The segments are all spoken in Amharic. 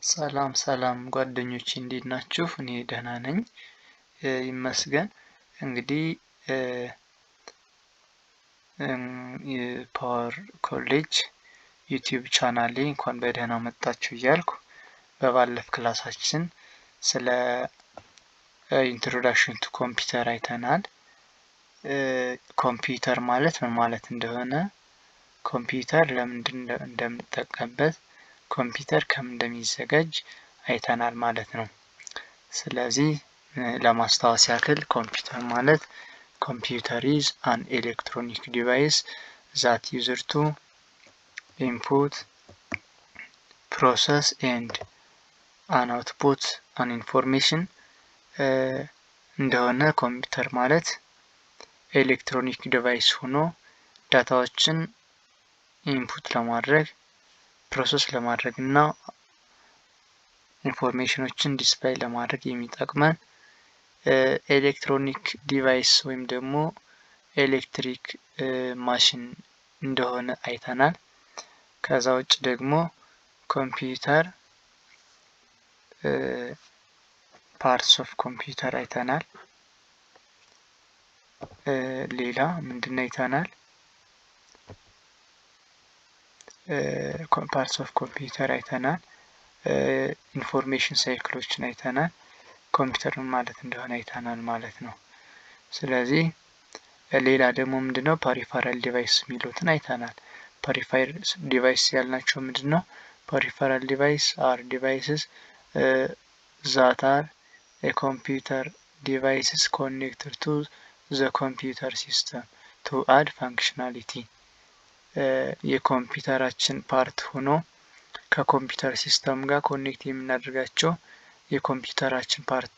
ሰላም ሰላም ጓደኞቼ፣ እንዴት ናችሁ? እኔ ደህና ነኝ ይመስገን። እንግዲህ የ Power College YouTube ቻናሌ እንኳን በደህና መጣችሁ እያልኩ፣ በባለፍ ክላሳችን ስለ introduction to computer አይተናል። ኮምፒውተር ማለት ምን ማለት እንደሆነ፣ ኮምፒውተር ለምንድን እንደምንጠቀምበት፣ ኮምፒውተር ከምን እንደሚዘጋጅ አይተናል ማለት ነው። ስለዚህ ለማስታወስ ያክል ኮምፒውተር ማለት computer is an electronic device that used to input, process and an output an information እንደሆነ፣ ኮምፒውተር ማለት electronic device ሆኖ ዳታዎችን input ለማድረግ፣ process ለማድረግ እና information ኖችን display ለማድረግ የሚጠቅመን electronic device ወይም ደግሞ electric machine እንደሆነ አይተናል። ከዛ ውጭ ደግሞ ኮምፒውተር parts of computer አይተናል። ሌላ ምንድን አይተናል? Parts of computer አይተናል። Information cycle ኦችን አይተናል። ኮምፒውተር ምን ማለት እንደሆነ አይተናል ማለት ነው። ስለዚህ ሌላ ደግሞ ምንድነው? Peripheral device የሚሉትን አይተናል። Peripheral device ያልናቸው ምንድን ነው? Peripheral device are devices that are የ computer devices connected to the computer system to add functionality። የኮምፒውተራችን part ሆኖ ከ computer system ጋር connect የምናደርጋቸው የኮምፒውተራችን part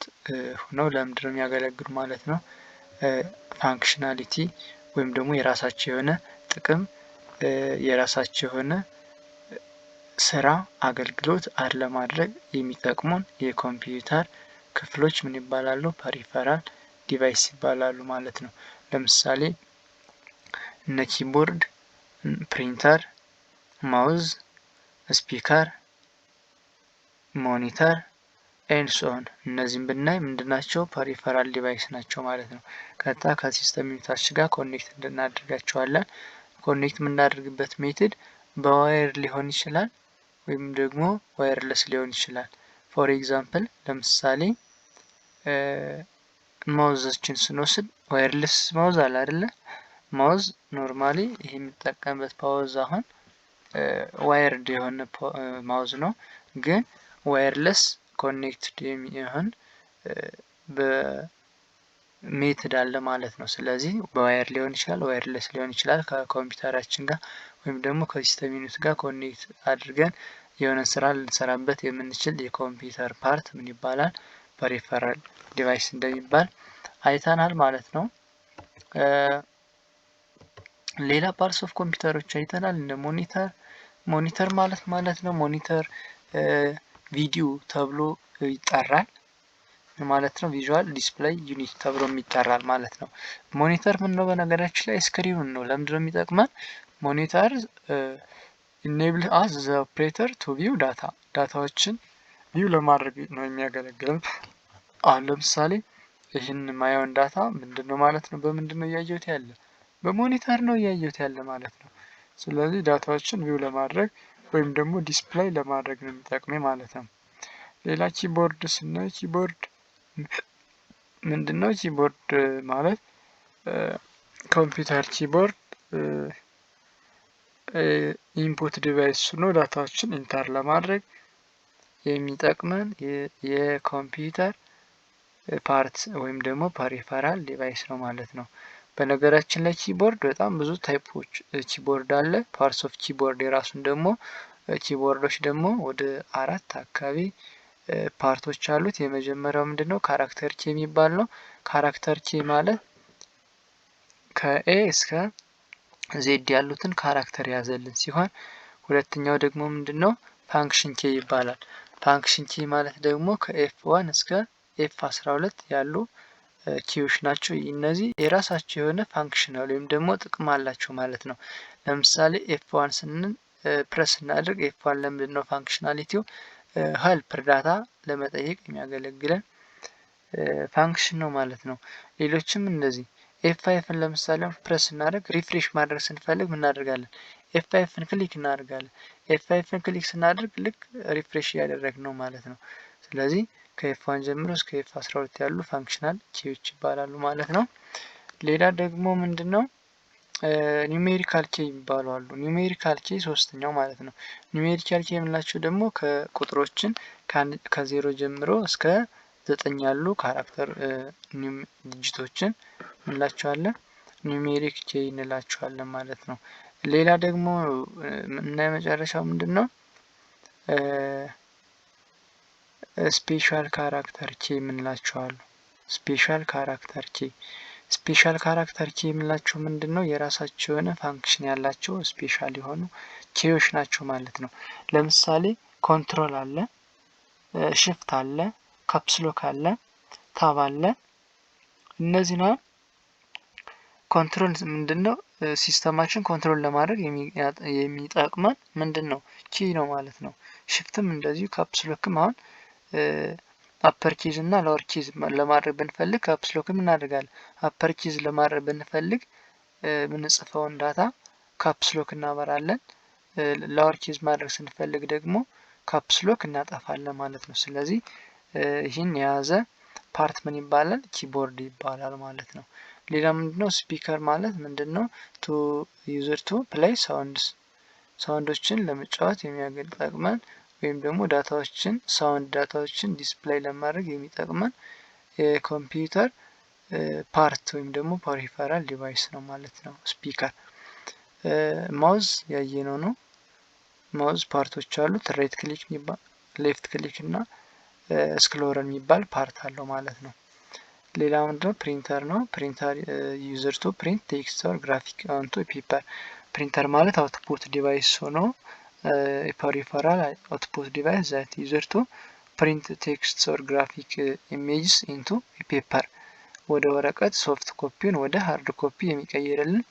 ሆነው ለምንድነው የሚያገለግሉ ማለት ነው? Functionality ወይም ደግሞ የራሳቸው የሆነ ጥቅም፣ የራሳቸው የሆነ ስራ አገልግሎት add ለማድረግ የሚጠቅሙን የኮምፒውተር ክፍሎች ምን ይባላሉ? Peripheral device ይባላሉ ማለት ነው። ለምሳሌ እነ keyboard፣ printer፣ mouse፣ speaker፣ monitor and so on፣ እነዚህም ብናይ ምንድናቸው? Peripheral device ናቸው ማለት ነው። ቀጥታ ከ system unit ኣችን ጋር connect እናደርጋቸዋለን። Connect የምናደርግበት method በ wire ሊሆን ይችላል ወይም ደግሞ wireless ሊሆን ይችላል። For example፣ ለምሳሌ mouse ኣችን ስንወስድ wireless mouse አለ አይደለ? Mouse normally ይሄ የሚጠቀምበት mouse አሁን wired የሆነ mouse ነው፣ ግን wireless connected የሚሆን በ method አለ ማለት ነው። ስለዚህ በ wire ሊሆን ይችላል፣ wireless ሊሆን ይችላል። ከኮምፒውተራችን ጋር ወይም ደግሞ ከ system unit ጋር connect አድርገን የሆነ ስራ ልንሰራበት የምንችል የኮምፒውተር part ምን ይባላል? Peripheral device እንደሚባል አይተናል ማለት ነው። ሌላ parts of computer ኦች አይተናል፣ እንደ monitor። Monitor ማለት ማለት ነው monitor VDU ተብሎ ይጠራል ማለት ነው። Visual display unit ተብሎ ይጠራል ማለት ነው። Monitor ምን ነው? በነገራችን ላይ screen ኑን ነው። ለምንድን ነው የሚጠቅመን? Monitor enable us the operator to view data፣ ዳታዎችን view ለማድረግ ነው የሚያገለግለን። አሁን ለምሳሌ ይህን ማየውን ዳታ ምንድን ነው ማለት ነው? በምንድን ነው እያየሁት ያለ? በ monitor ነው እያየሁት ያለ ማለት ነው። ስለዚህ ዳታዎችን view ለማድረግ ወይም ደግሞ display ለማድረግ ነው የሚጠቅመኝ ማለት ነው። ሌላ keyboard ስናይ keyboard ምንድን ነው? Keyboard ማለት computer keyboard input device ሆኖ ዳታዎችን enter ለማድረግ የሚጠቅመን የኮምፒውተር part ወይም ደግሞ peripheral device ነው ማለት ነው። በነገራችን ላይ keyboard በጣም ብዙ type ኦች keyboard አለ። Parts of keyboard የራሱን ደግሞ keyboard ኦች ደግሞ ወደ አራት አካባቢ part ኦች አሉት። የመጀመሪያው ምንድን ነው? Character key የሚባል ነው። Character key ማለት ከ A እስከ Z ያሉትን character የያዘልን ሲሆን፣ ሁለተኛው ደግሞ ምንድን ነው? Function key ይባላል። Function key ማለት ደግሞ ከ F1 እስከ F 12 ያሉ key ዎች ናቸው። እነዚህ የራሳቸው የሆነ functional ወይም ደግሞ ጥቅም አላቸው ማለት ነው። ለምሳሌ F1 ስንል ፕረስ ስናደርግ F1 ለምንድን ነው functionality ው? Help እርዳታ ለመጠየቅ የሚያገለግለን function ነው ማለት ነው። ሌሎችም እንደዚህ F5ን ለምሳሌ ፕሬስ ስናደርግ refresh ማድረግ ስንፈልግ ምን እናደርጋለን? F5ን click እናደርጋለን። F5ን click ስናደርግ ልክ refresh እያደረግን ነው ማለት ነው። ስለዚህ ከ F1 ጀምሮ እስከ F 12 ያሉ functional key ዎች ይባላሉ ማለት ነው። ሌላ ደግሞ ምንድን ነው? Numerical key የሚባሉ አሉ። Numerical key ሶስተኛው ማለት ነው። Numerical key የምንላቸው ደግሞ ከቁጥሮችን ከዜሮ ጀምሮ እስከ 9 ያሉ character digit ኦችን እንላቸዋለን፣ numeric key እንላቸዋለን ማለት ነው። ሌላ ደግሞ እና የመጨረሻው ምንድን ነው? Special character key የምንላቸው አሉ። Special character key፣ special character key የምንላቸው ምንድን ነው? የራሳቸው የሆነ function ያላቸው special የሆኑ key ዎች ናቸው ማለት ነው። ለምሳሌ control አለ፣ shift አለ፣ caps lock አለ፣ tab አለ። እነዚህ ነው። Control ምንድን ነው? System ኣችን control ለማድረግ የሚጠቅመን ምንድን ነው? Key ነው ማለት ነው። Shift ም እንደዚሁ፣ caps lock ም አሁን upper case እና lower case ለማድረግ ብንፈልግ caps lock ም እናደርጋለን። Upper case ለማድረግ ብንፈልግ የምንጽፈውን data caps lock እናበራለን። Lower case ማድረግ ስንፈልግ ደግሞ caps lock እናጠፋለን ማለት ነው። ስለዚህ ይህን የያዘ part ምን ይባላል? Keyboard ይባላል ማለት ነው። ሌላ ምንድነው? Speaker ማለት ምንድነው? To used to play sounds፣ sound ኦችን ለመጫወት የሚያገለግለን ወይም ደግሞ data ዎችን፣ sound data ዎችን display ለማድረግ የሚጠቅመን የኮምፒውተር part ወይም ደግሞ peripheral device ነው ማለት ነው። Speaker፣ mouse ያየነው ነው። Mouse part ኦች አሉት። Right click የሚባል፣ left click እና scroller የሚባል part አለው ማለት ነው። ሌላ ምንድነው? ፕሪንተር ነው። Printer used to print text or graphic onto paper። Printer ማለት output device ሆኖ peripheral output device that used to print text or graphic images into paper፣ ወደ ወረቀት soft copy ውን ወደ hard copy የሚቀይርልን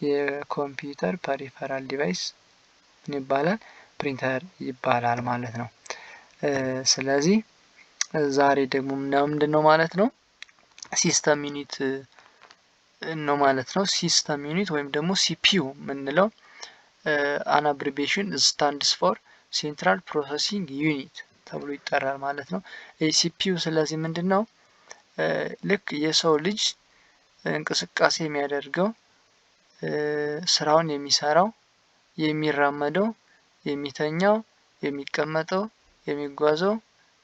የኮምፒውተር peripheral device ምን ይባላል? ፕሪንተር ይባላል ማለት ነው። ስለዚህ ዛሬ ደግሞ ምናየው ምንድን ነው ማለት ነው? System unit ነው ማለት ነው። System unit ወይም ደግሞ CPU የምንለው an abbreviation stands for central processing unit ተብሎ ይጠራል ማለት ነው። CPU ስለዚህ ምንድን ነው? ልክ የሰው ልጅ እንቅስቃሴ የሚያደርገው፣ ስራውን የሚሰራው፣ የሚራመደው፣ የሚተኛው፣ የሚቀመጠው፣ የሚጓዘው፣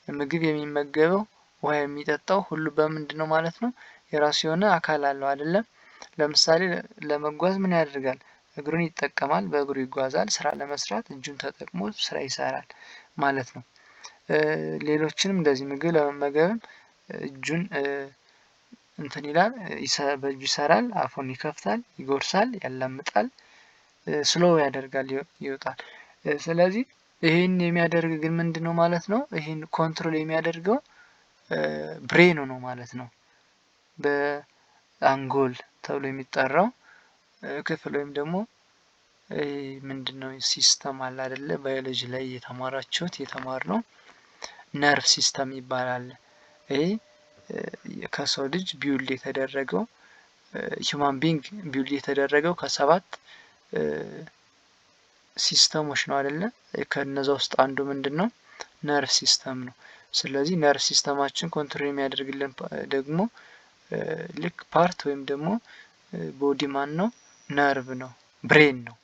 ምግብ የሚመገበው፣ ውሃ የሚጠጣው ሁሉ በምንድን ነው ማለት ነው? የራሱ የሆነ አካል አለው አይደለም? ለምሳሌ ለመጓዝ ምን ያደርጋል? እግሩን ይጠቀማል፣ በእግሩ ይጓዛል። ስራ ለመስራት እጁን ተጠቅሞ ስራ ይሰራል ማለት ነው። ሌሎችንም እንደዚህ ምግብ ለመመገብም እጁን እንትን ይላል፣ በእጁ ይሰራል፣ አፉን ይከፍታል፣ ይጎርሳል፣ ያላምጣል፣ swallow ያደርጋል፣ ይውጣል። ስለዚህ ይህን የሚያደርግ ግን ምንድን ነው ማለት ነው? ይህን control የሚያደርገው brain ኑ ነው ማለት ነው። በአንጎል ተብሎ የሚጠራው ክፍል ወይም ደግሞ ምንድነው system አለ አይደለ? ባዮሎጂ ላይ የተማራችሁት፣ የተማርነው nerve system ይባላል። ይሄ ከሰው ልጅ build የተደረገው፣ human being build የተደረገው ከሰባት system ኦች ነው አይደለ? ከነዛ ውስጥ አንዱ ምንድን ነው? Nerve system ነው። ስለዚህ nerve system ኣችን control የሚያደርግልን ደግሞ ልክ part ወይም ደግሞ body ማን ነው? ነርቭ ነው፣ brain ነው።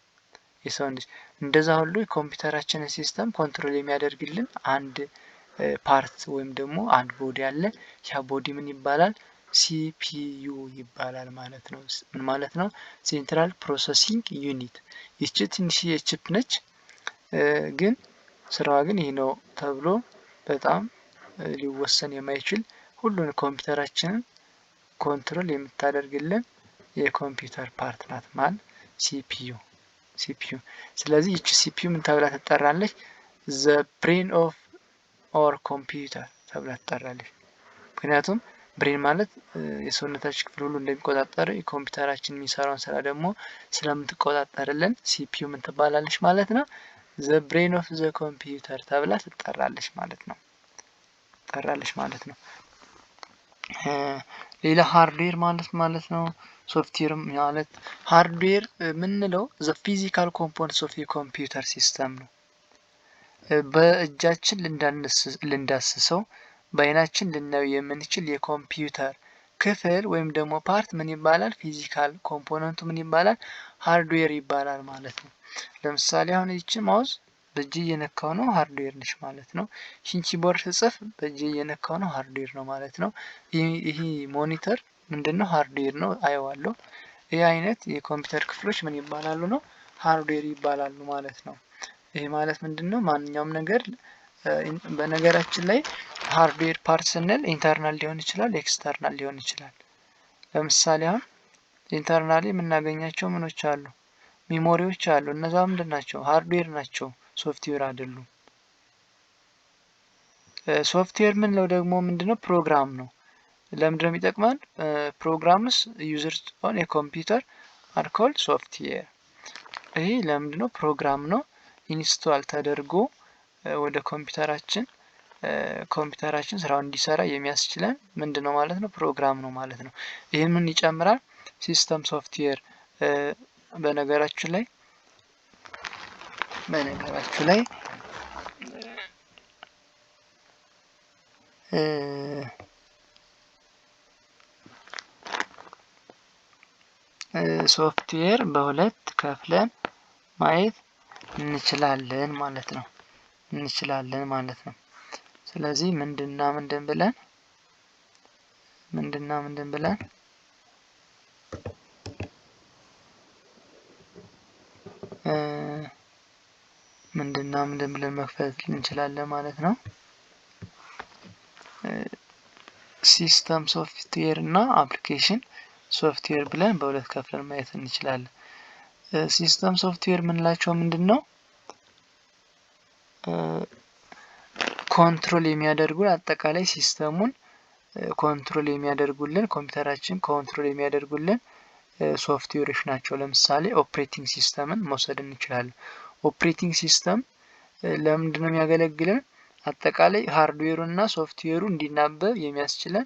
የሰው ልጅ እንደዛ ሁሉ የኮምፒውተራችንን system control የሚያደርግልን አንድ part ወይም ደግሞ አንድ body አለ። ያ body ምን ይባላል? CPU ይባላል ማለት ነው። ምን ማለት ነው? Central processing unit። ይቺ ትንሽዬ chip ነች፣ ግን ስራዋ ግን ይህ ነው ተብሎ በጣም ሊወሰን የማይችል ሁሉን ኮምፒውተራችንን control የምታደርግልን የኮምፒውተር part ናት። ማን? CPU፣ CPU። ስለዚህ ይቺ CPU ምን ተብላ ትጠራለች? The brain of our computer ተብላ ትጠራለች። ምክንያቱም brain ማለት የሰውነታችን ክፍል ሁሉ እንደሚቆጣጠር የኮምፒውተራችን የሚሰራውን ስራ ደግሞ ስለምትቆጣጠርልን CPU ምን ትባላለች ማለት ነው? The brain of the computer ተብላ ትጠራለች ማለት ነው። ትጠራለች ማለት ነው። ሌላ hardware ማለት ነው። ሶፍትዌር ማለት hardware የምንለው the physical components of የ computer system ነው። በእጃችን ልንዳስሰው፣ በአይናችን ልናየው የምንችል የኮምፒውተር ክፍል ወይም ደግሞ part ምን ይባላል? Physical component ኡ ምን ይባላል? Hardware ይባላል ማለት ነው። ለምሳሌ አሁን ይቺ mouse በእጅ እየነካው ነው፣ hardware ነች ማለት ነው። ይህን keyboard ስጽፍ በእጅ እየነካው ነው፣ hardware ነው ማለት ነው። ይህ monitor ምንድነው? Hardware ነው፣ አየዋለሁ። ይህ አይነት የኮምፒውተር ክፍሎች ምን ይባላሉ ነው? Hardware ይባላሉ ማለት ነው። ይህ ማለት ምንድን ነው? ማንኛውም ነገር፣ በነገራችን ላይ hardware part ስንል internal ሊሆን ይችላል፣ external ሊሆን ይችላል። ለምሳሌ አሁን internally የምናገኛቸው ምኖች አሉ? Memory ዎች አሉ። እነዛ ምንድን ናቸው? Hardware ናቸው፣ ሶፍትዌር አይደሉም። ሶፍትዌር ምንለው ደግሞ ምንድነው? ፕሮግራም ነው። ለምንድነው የሚጠቅመን? Programs used on የ computer are called software። ይሄ ለምንድነው? ፕሮግራም ነው። Install ተደርጎ ወደ ኮምፒውተራችን ስራውን እንዲሰራ የሚያስችለን ምንድነው ማለት ነው? ፕሮግራም ነው ማለት ነው። ይህን ምን ይጨምራል? System software። በነገራችሁ ላይ ሶፍትዌር በሁለት ከፍለን ማየት እንችላለን ማለት ነው። እንችላለን ማለት ነው። ስለዚህ ምንድና ምንድን ብለን ምንድና ምንድን ብለን መክፈል እንችላለን ማለት ነው። System software እና application software ብለን በሁለት ከፍለን ማየት እንችላለን። System software የምንላቸው ምንድን ነው? Control የሚያደርጉን፣ አጠቃላይ system ኡን control የሚያደርጉልን፣ ኮምፒውተራችን control የሚያደርጉልን ሶፍትዌሮች ናቸው። ለምሳሌ operating system ን መውሰድ እንችላለን። Operating system ለምንድን ነው የሚያገለግለን? አጠቃላይ hardware ኡ እና ሶፍትዌሩ እንዲናበብ የሚያስችለን፣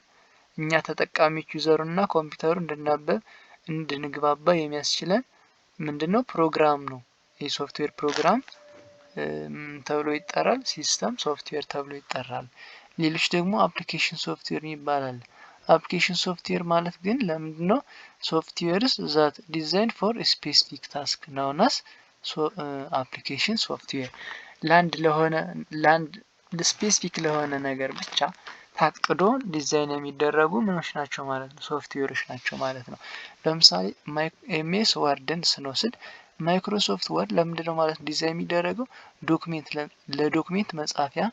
እኛ ተጠቃሚዎች user ኡ እና ኮምፒውተሩ እንድናበብ፣ እንድንግባባ የሚያስችለን ምንድን ነው? ፕሮግራም ነው። የ software program ተብሎ ይጠራል። System software ተብሎ ይጠራል። ሌሎች ደግሞ application software ይባላል። Application software ማለት ግን ለምንድን ነው? Softwares that design for specific task known as application ሶፍትዌር። ለአንድ ለሆነ ለአንድ specific ለሆነ ነገር ብቻ ታቅዶ ዲዛይን የሚደረጉ ምኖች ናቸው ማለት ነው፣ ሶፍትዌሮች ናቸው ማለት ነው። ለምሳሌ MS Word ን ስንወስድ Microsoft Word ለምንድን ነው ማለት ዲዛይን የሚደረገው? Document ለ document መጻፊያ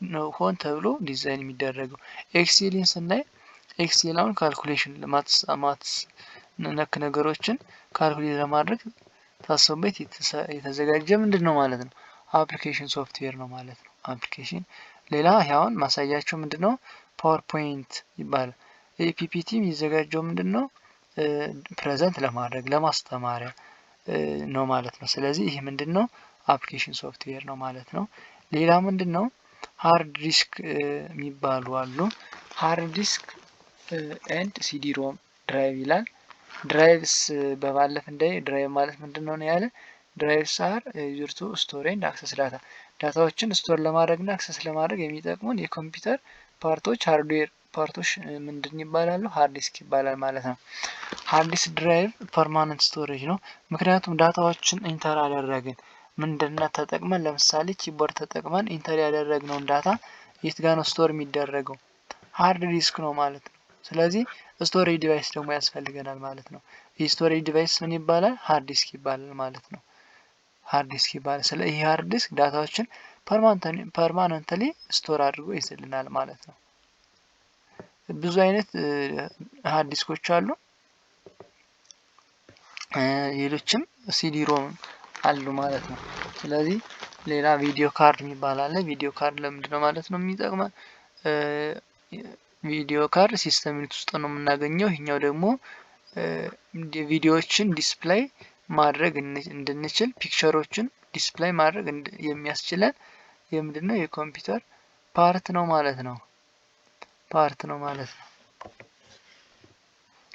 ነው ሆን ተብሎ ዲዛይን የሚደረገው። Excel ን ስናይ Excel አሁን calculation፣ maths ነክ ነገሮችን calculate ለማድረግ ታስቦበት የተዘጋጀ ምንድን ነው ማለት ነው? Application software ነው ማለት ነው። Application ሌላ አሁን ማሳያቸው ምንድን ነው? PowerPoint ይባላል። ይህ PPT የሚዘጋጀው ምንድን ነው? Present ለማድረግ፣ ለማስተማሪያ ነው ማለት ነው። ስለዚህ ይህ ምንድን ነው? Application software ነው ማለት ነው። ሌላ ምንድን ነው? Hard disk የሚባሉ አሉ። Hard disk and CD-ROM drive ይላል። Drives በባለፍ እንደ drive ማለት ምንድን ነው ያለ? Drives are used to store and access data። ዳታዎችን store ለማድረግ እና access ለማድረግ የሚጠቅሙን የኮምፒውተር part ኦች፣ hardware part ኦች ምንድን ይባላሉ? Hard disk ይባላል ማለት ነው። Hard disk drive permanent storage ነው። ምክንያቱም ዳታዎችን enter አደረግን ምንድነው ተጠቅመን፣ ለምሳሌ keyboard ተጠቅመን enter ያደረግነውን data የት ጋር ነው store የሚደረገው? Hard disk ነው ማለት ነው። ስለዚህ storage device ደግሞ ያስፈልገናል ማለት ነው። ይህ storage device ምን ይባላል? Hard disk ይባላል ማለት ነው። Hard disk ይባላል። ስለዚህ ይህ hard disk ዳታዎችን permanently store አድርጎ ይዝልናል ማለት ነው። ብዙ አይነት hard disk ኦች አሉ። ሌሎችም CD-ROM አሉ ማለት ነው። ስለዚህ ሌላ video card የሚባል አለ። Video card ለምንድን ነው ማለት ነው የሚጠቅመን? Video card system unit ውስጥ ነው የምናገኘው። ይሄኛው ደግሞ ቪዲዮዎችን display ማድረግ እንድንችል፣ picture ኦችን display ማድረግ እንድንችል የሚያስችለን display ማድረግ የሚያስችለን የምንድነው? የኮምፒውተር part ነው ማለት ነው። Part ነው ማለት ነው።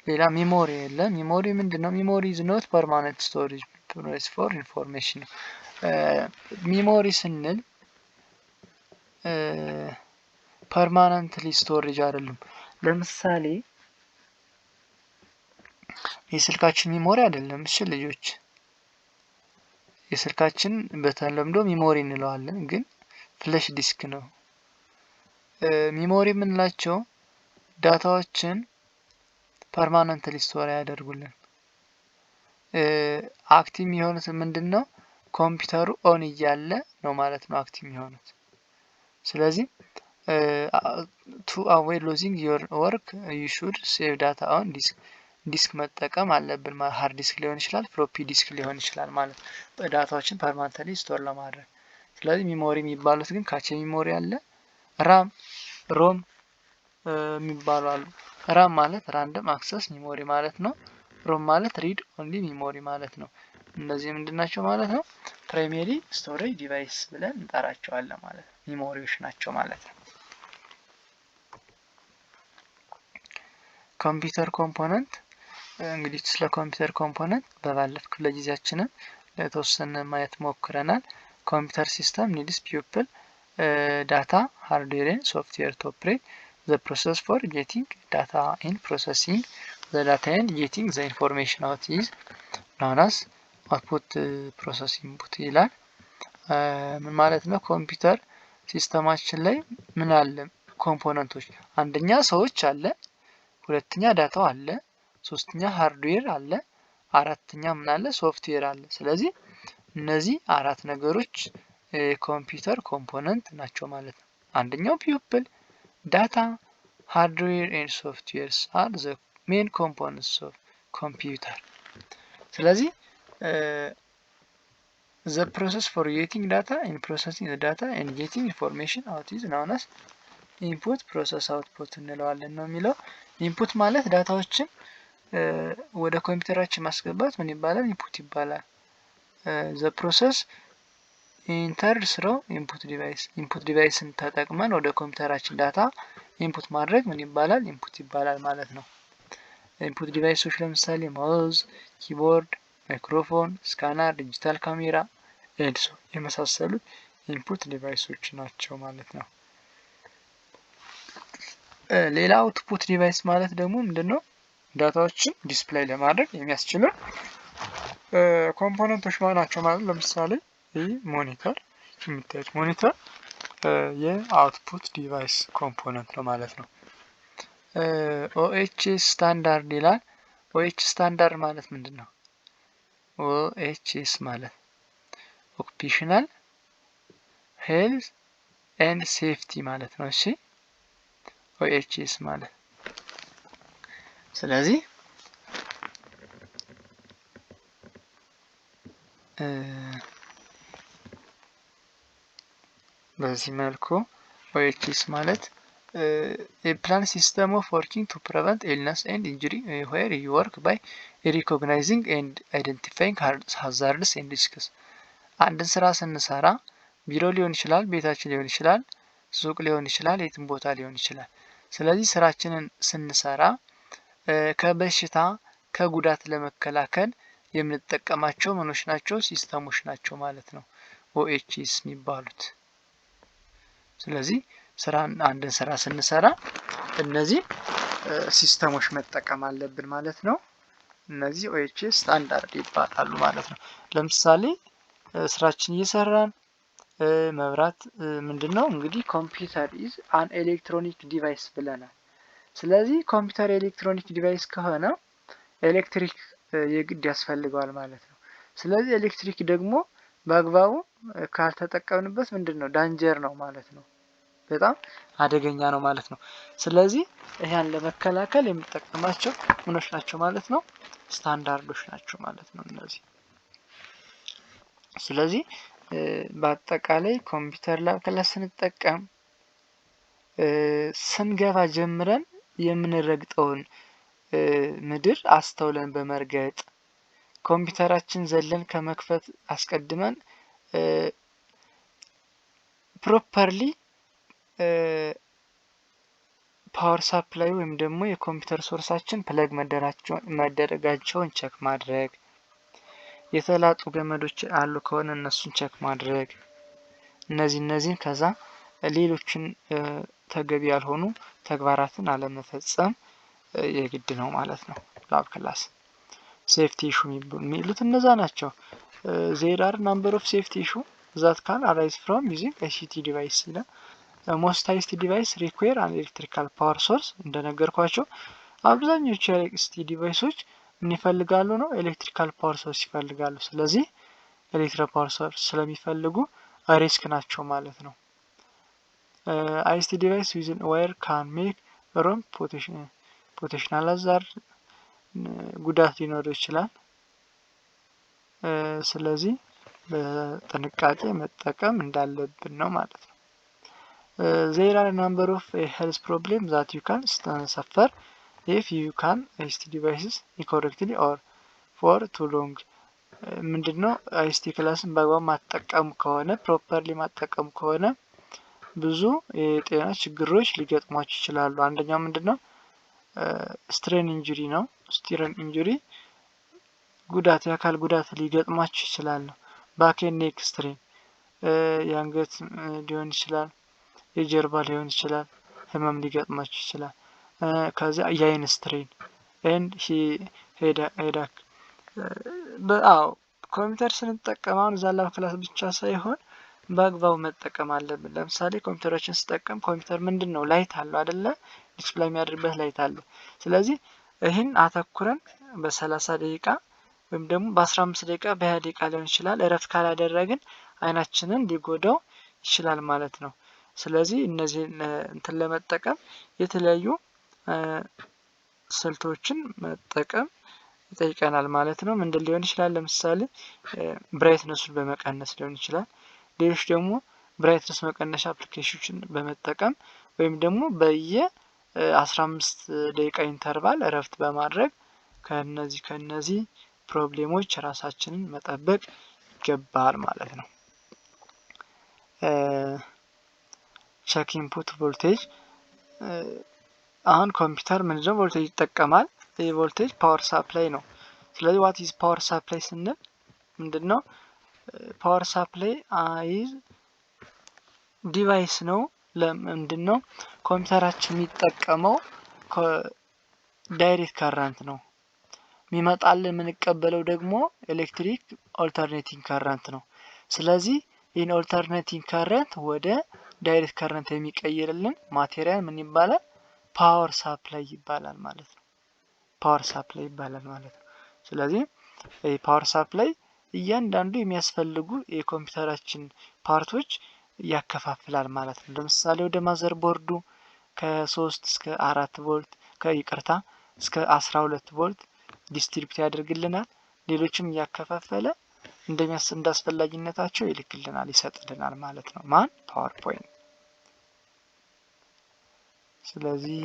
ሌላ memory አለ። Memory ምንድን ነው? Memory is not permanent storage place for information ነው። Memory ስንል permanently storage አይደለም። ለምሳሌ የስልካችን memory አይደለም። እሺ ልጆች፣ የስልካችን በተለምዶ memory እንለዋለን፣ ግን flash disk ነው። Memory የምንላቸው data ዎችን permanently store አያደርጉልን። Active የሚሆኑት ምንድን ነው? ኮምፒውተሩ on እያለ ነው ማለት ነው active የሚሆኑት። ስለዚህ to avoid losing your work, you should save data on disk። ዲስክ መጠቀም አለብን። Hard disk ሊሆን ይችላል፣ floppy disk ሊሆን ይችላል ማለት ነው፣ data ዎችን permanently store ለማድረግ። ስለዚህ memory የሚባሉት ግን cache memory አለ፣ RAM፣ ROM የሚባሉ አሉ። RAM ማለት random access memory ማለት ነው። ROM ማለት read only memory ማለት ነው። እነዚህ ምንድን ናቸው ማለት ነው? Primary storage device ብለን እንጠራቸዋለን ማለት ነው። Memory ዎች ናቸው ማለት ነው። Computer component። እንግዲህ ስለ ኮምፒውተር component በባለፈ ክፍለ ጊዜያችንም ለተወሰነ ማየት ሞክረናል። Computer system needs people, data, hardware and software to operate. The process for getting data in, processing the data and getting the information out is known as output, process, input ይላል። ምን ማለት ነው? ኮምፒውተር system ኣችን ላይ ምን አለ? Component ኦች አንደኛ ሰዎች አለ፣ ሁለተኛ data ው አለ፣ ሶስተኛ hardware አለ፣ አራተኛ ምን አለ? ሶፍትዌር አለ። ስለዚህ እነዚህ አራት ነገሮች የኮምፒውተር component ናቸው ማለት ነው። አንደኛው people፣ data፣ hardware and softwares are the main components of computer። ስለዚህ the process for getting data in, processing data and getting information out is known as input, process, output እንለዋለን ነው የሚለው። Input ማለት data ዎችን ወደ ኮምፒውተራችን ማስገባት ምን ይባላል? Input ይባላል። The process entered through input device፣ input device ን ተጠቅመን ወደ ኮምፒውተራችን data input ማድረግ ምን ይባላል? Input ይባላል ማለት ነው። Input device ኦች ለምሳሌ mouse፣ keyboard፣ microphone፣ scanner፣ digital camera and so የመሳሰሉት input device ኦች ናቸው ማለት ነው። ሌላ output device ማለት ደግሞ ምንድን ነው? Data ዎችን display ለማድረግ የሚያስችሉን component ኦች ናቸው ማለት። ለምሳሌ ይህ monitor፣ የምታዩት monitor የ output device component ነው ማለት ነው። OHS standard ይላል። OH ስታንዳርድ ማለት ምንድን ነው? OHS ማለት occupational health and safety ማለት ነው። እሺ፣ OHS ማለት ስለዚህ በዚህ መልኩ OHS ማለት የ plan system of working to prevent illness and injury where you work by recognizing and identifying hazards and risks። አንድን ስራ ስንሰራ ቢሮ ሊሆን ይችላል፣ ቤታችን ሊሆን ይችላል፣ ሱቅ ሊሆን ይችላል፣ የትም ቦታ ሊሆን ይችላል። ስለዚህ ስራችንን ስንሰራ ከበሽታ ከጉዳት ለመከላከል የምንጠቀማቸው ምኖች ናቸው? System ኦች ናቸው ማለት ነው OHS የሚባሉት። ስለዚህ ስራን አንድን ስራ ስንሰራ እነዚህ system ኦች መጠቀም አለብን ማለት ነው። እነዚህ OHS standard ይባላሉ ማለት ነው። ለምሳሌ ስራችን እየሰራን መብራት ምንድን ነው እንግዲህ computer is an electronic device ብለናል። ስለዚህ ኮምፒውተር electronic device ከሆነ ኤሌክትሪክ የግድ ያስፈልገዋል ማለት ነው። ስለዚህ ኤሌክትሪክ ደግሞ በአግባቡ ካልተጠቀምንበት ምንድን ነው? Danger ነው ማለት ነው። በጣም አደገኛ ነው ማለት ነው። ስለዚህ ይህን ለመከላከል የምንጠቀማቸው ምኖች ናቸው ማለት ነው? ስታንዳርዶች ናቸው ማለት ነው እነዚህ። ስለዚህ በአጠቃላይ ኮምፒውተር lab class ስንጠቀም ስንገባ ጀምረን የምንረግጠውን ምድር አስተውለን በመርገጥ፣ ኮምፒውተራችን ዘለን ከመክፈት አስቀድመን Properly power supply ወይም ደግሞ የኮምፒውተር source ኣችን plug መደረጋቸውን check ማድረግ፣ የተላጡ ገመዶች አሉ ከሆነ እነሱን check ማድረግ፣ እነዚህን ከዛ ሌሎችን ተገቢ ያልሆኑ ተግባራትን አለመፈጸም የግድ ነው ማለት ነው። Lab class safety issue የሚሉት እነዛ ናቸው። There are number of safety issue that can arise from using ICT device ይላል። Most ICT device require an electrical power source። እንደነገርኳችሁ አብዛኞቹ የ ICT device ኦች ምን ይፈልጋሉ ነው? Electrical power source ይፈልጋሉ። ስለዚህ electrical power source ስለሚፈልጉ risk ናቸው ማለት ነው። ICT device within wire can make room potential hazard፣ ጉዳት ሊኖረው ይችላል። ስለዚህ በጥንቃቄ መጠቀም እንዳለብን ነው ማለት ነው። There are number of health problem that you can suffer if you can ICT devices incorrectly or for too long። ምንድን ነው? ICT class ን በአግባቡ ማትጠቀሙ ከሆነ፣ properly ማትጠቀሙ ከሆነ ብዙ የጤና ችግሮች ሊገጥሟችሁ ይችላሉ። አንደኛው ምንድን ነው? Strain injury ነው። Strain injury ጉዳት፣ የአካል ጉዳት ሊገጥማችሁ ይችላል ነው። Back, neck strain፣ የአንገት ሊሆን ይችላል፣ የጀርባ ሊሆን ይችላል፣ ህመም ሊገጥማችሁ ይችላል። ከዚያ የአይን strain and headache። አዎ፣ ኮምፒውተር ስንጠቀም አሁን እዛ lab class ብቻ ሳይሆን በአግባቡ መጠቀም አለብን። ለምሳሌ ኮምፒውተሮችን ስጠቀም ኮምፒውተር ምንድን ነው? Light አለው አይደለ? Display የሚያደርግበት light አለው። ስለዚህ ይህን አተኩረን በ30 ደቂቃ ወይም ደግሞ በ15 ደቂቃ፣ በ20 ደቂቃ ሊሆን ይችላል፣ እረፍት ካላደረግን አይናችንን ሊጎዳው ይችላል ማለት ነው። ስለዚህ እነዚህን እንትን ለመጠቀም የተለያዩ ስልቶችን መጠቀም ይጠይቀናል ማለት ነው። ምንድን ሊሆን ይችላል? ለምሳሌ brightness ኡን በመቀነስ ሊሆን ይችላል። ሌሎች ደግሞ brightness መቀነሻ application ኦችን በመጠቀም ወይም ደግሞ በየ 15 ደቂቃ interval እረፍት በማድረግ ከነዚህ problem ኦች ራሳችንን መጠበቅ ይገባል ማለት ነው። Check input voltage። አሁን ኮምፒውተር ምንድነው? ቮልቴጅ ይጠቀማል። ይህ voltage power supply ነው። ስለዚህ what is power supply ስንል ምንድን ነው? Power supply is device ነው። ለምንድን ነው? ኮምፒውተራችን የሚጠቀመው direct current ነው። የሚመጣልን፣ የምንቀበለው ደግሞ ኤሌክትሪክ alternating current ነው። ስለዚህ ይህን alternating current ወደ direct current የሚቀይርልን material ምን ይባላል? Power supply ይባላል ማለት ነው። Power supply ይባላል ማለት ነው። ስለዚህ power supply እያንዳንዱ የሚያስፈልጉ የኮምፒውተራችን part ኦች ያከፋፍላል ማለት ነው። ለምሳሌ ወደ motherboard ኡ ከ3 እስከ 4 ቮልት፣ ከይቅርታ፣ እስከ 12 ቮልት distribute ያደርግልናል። ሌሎችም እያከፋፈለ እንደሚያስ እንዳስፈላጊነታቸው ይልክልናል፣ ይሰጥልናል ማለት ነው። ማን? Power point። ስለዚህ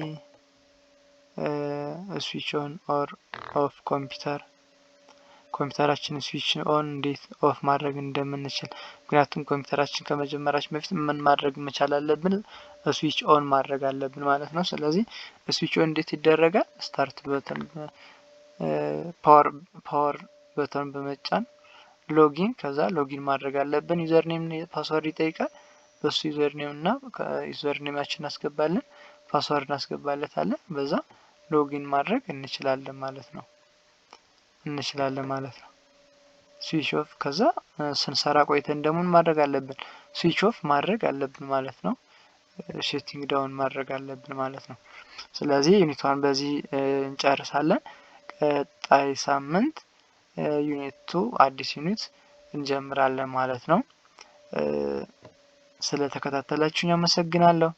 switch on or off computer፣ ኮምፒውተራችንን switch on እንዴት off ማድረግ እንደምንችል፣ ምክንያቱም ኮምፒውተራችን ከመጀመራችን በፊት ምን ማድረግ መቻል አለብን? Switch on ማድረግ አለብን ማለት ነው። ስለዚህ switch on እንዴት ይደረጋል? Start button፣ power button በመጫን login፣ ከዛ login ማድረግ አለብን። Username password ይጠይቃል። በሱ username እና username ኣችን እናስገባለን፣ password እናስገባለታለን። በዛ login ማድረግ እንችላለን ማለት ነው። Switch off፣ ከዛ ስንሰራ ቆይተን ደግሞ ማድረግ አለብን? Switch off ማድረግ አለብን ማለት ነው። Shutting down ማድረግ አለብን ማለት ነው። ስለዚህ unit one በዚህ እንጨርሳለን። ቀጣይ ሳምንት unit two፣ አዲስ unit እንጀምራለን ማለት ነው። ስለተከታተላችሁኝ አመሰግናለሁ።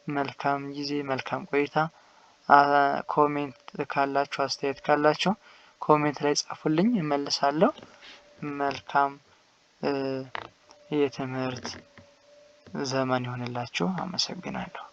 መልካም ጊዜ፣ መልካም ቆይታ። Comment ካላችሁ፣ አስተያየት ካላችሁ comment ላይ ጻፉልኝ፣ እመልሳለሁ። መልካም የትምህርት ዘመን ይሁንላችሁ። አመሰግናለሁ።